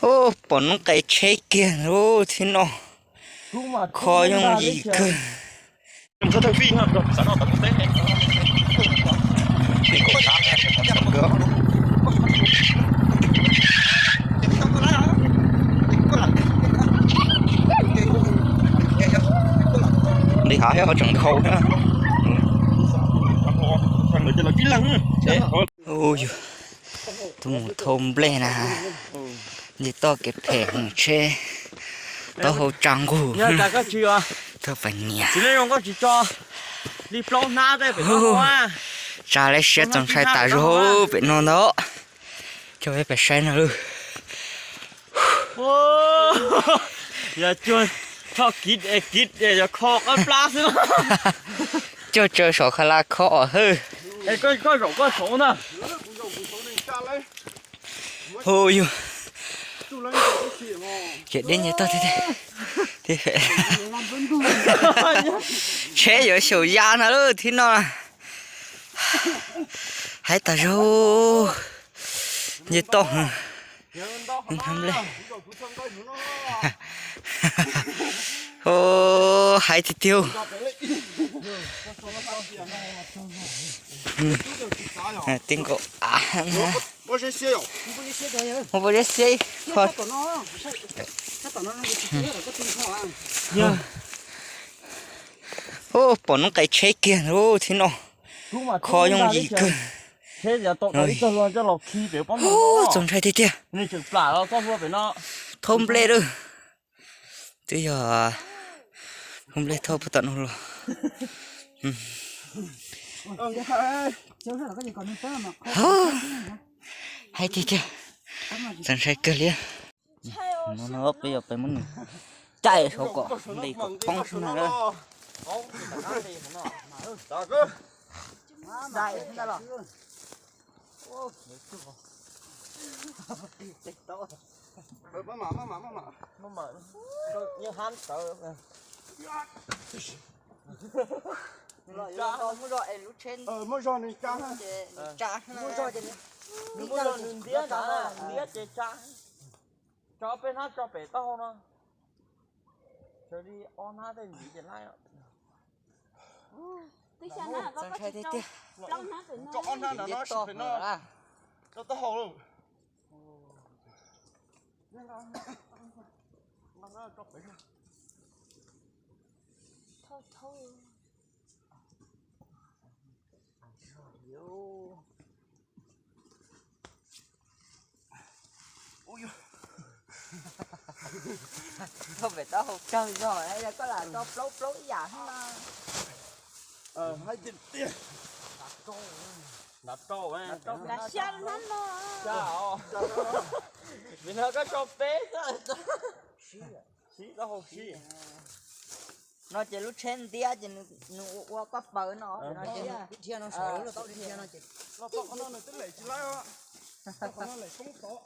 Ub, pom noob qes tsheb kiag lub thib no, kho yooj yim kawg. Nqis hav thiab ho tseem dhau thiab. Ub, yus tuaj mus thauj nplej na, nce toj kev phem heev, tsheb taub hau tsa nqug, thauj pas nias. Tsa lawv siab txaus ntshai tas zog pem no ntag. Coj peb pais saib no lawm. Yog cuag tshoj kiv kiv yog kho qab plab xwb. Coj tsaws saum kha la kho os hawj. Koj zaum koj saud ntag. Hu yug, ces deb nce toj tiag tiag. Tsheb yuav xyaum ya no lawm thib no. Hais tas zog, nce toj. Hais tiag tiag. Tib nkaus av, muab pob zeb xiab kho. Ub, pom noob qes tsheb kiag lub thib no, kho yooj yim kawg. Ub, txaus ntshai tiag tiag. Thauj nplej lawm. Twb yog thauj nplej thauj puag tom no los. Hais tiag tiag, txaus ntshai kawg li. No no peb yuav peb muab nws caij saum kom nqis kom poob sab na. Muab zog nws tsa, muab zog nws ntiab na, ntiab ces tsa. Tso peb hnab tso pem taub hau no. Sawv li ob hnab tej ntxiv ces laib. Txaus ntshai tiag tiag. Ob hnab no no pem no, rau taub hau lawm. Thauj pem taub hau tsawg zog, yog koj lam tso plaub plaub ib yam xwb na. Nrad rau, nrad rau, nrad xya hnab no. Vim no koj tso peb xwb. Sib taub hau sib. No ces lub tsheb ntiab ces nws ua ua koj paws no. Loj tau qhov no nws twb lem tsis laib os. Tau qhov no lem poob tod.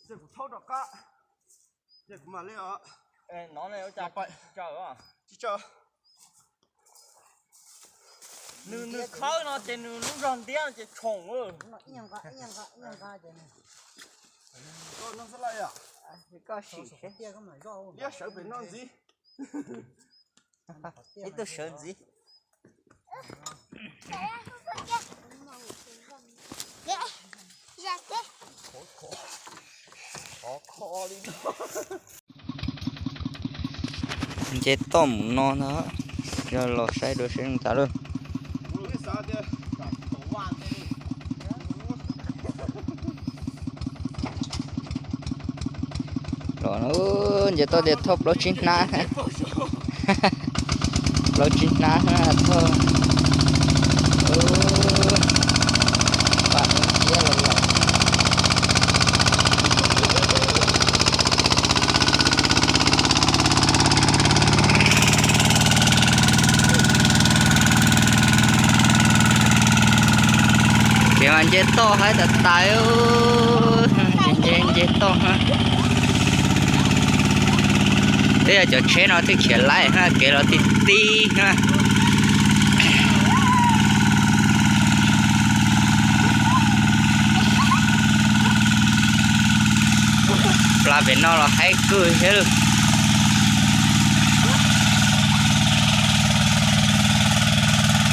Ces kuv thaub rov qab. Ces kuv mam li os. Tsis tsaws. Nws, nws khawb no ces nws lub zog ntiab no ces tshoom. Koj no xwb laj yom. Liab sawv pem no ntxiv. Ib tug sawv ntxiv. Nce toj mus no ntag, yog los saib dua saib zoo tas lawm. Los no, nce toj tias thauj plaub tsib hnab. Plaub tsib hnab thauj. Pam ntsia los lawm. Kev mas nce toj haib tas tas, nce nce toj. Twb yog cov tsheb no thiaj khiav laib na, kev los tib tib na. Plas pem no los haib kawg thiab lawm.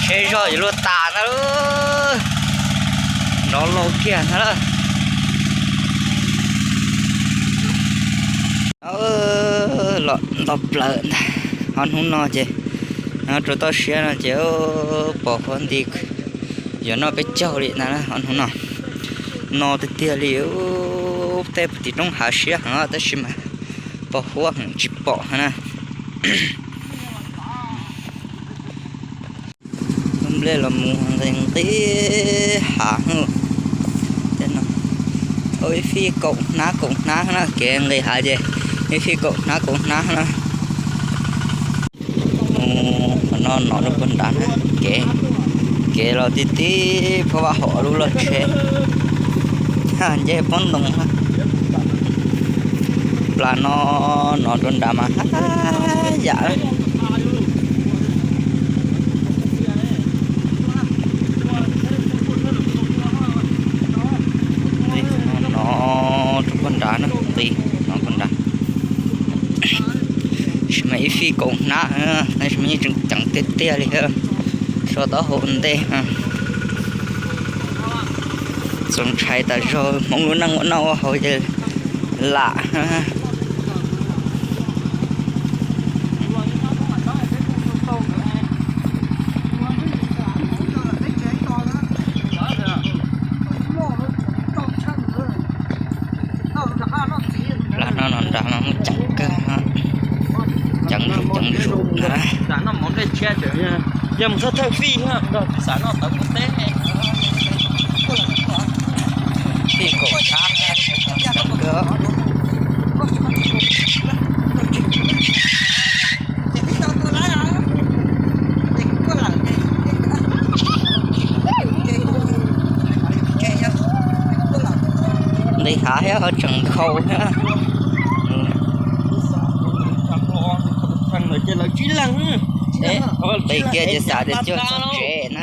Tsheb zog yuav luag tas ntag lauj. Nrov laus kiag ntag lauj. Los nto plaws ntag. Ho hnub no ces rau toj siab no ces pos huab nti yuav noj peb caug li ntag. Ho hnub no no tiag tiag li. Tej tim roob hav siab heev tab sis mas pos huab heev tsis pom na. Lub nplej los mus nqis nqis hav. Ib fij kaum hnab kaum hnab na, kev nqis hav ces ib fij kaum hnab kaum hnab na. Mus qhov no no rau puag nrad na, kev, kev los tib tib phab vaj hom lub loj tsheb, nce pob ntoo na. Plas no no rau nrad mas haj yam. No rau puag nrad na, nqis no puag nrad. Tab sis mas ib fij kaum hnab, tab sis mas yeej tseem ceev tiag tiag li thiab. So taub hau ntej, txaus ntshai tas zog. Hmoob lub neej ua noj ua haus ces lam Plas no no nrad mas muaj ceev kawg, ceev zuj ceev zus na. Fij kaum hnab, ceev kawg. Nqis hav thiab ho tseem nkhaus thiab. Nqis kiag ces xav tias cuag txog tsev na.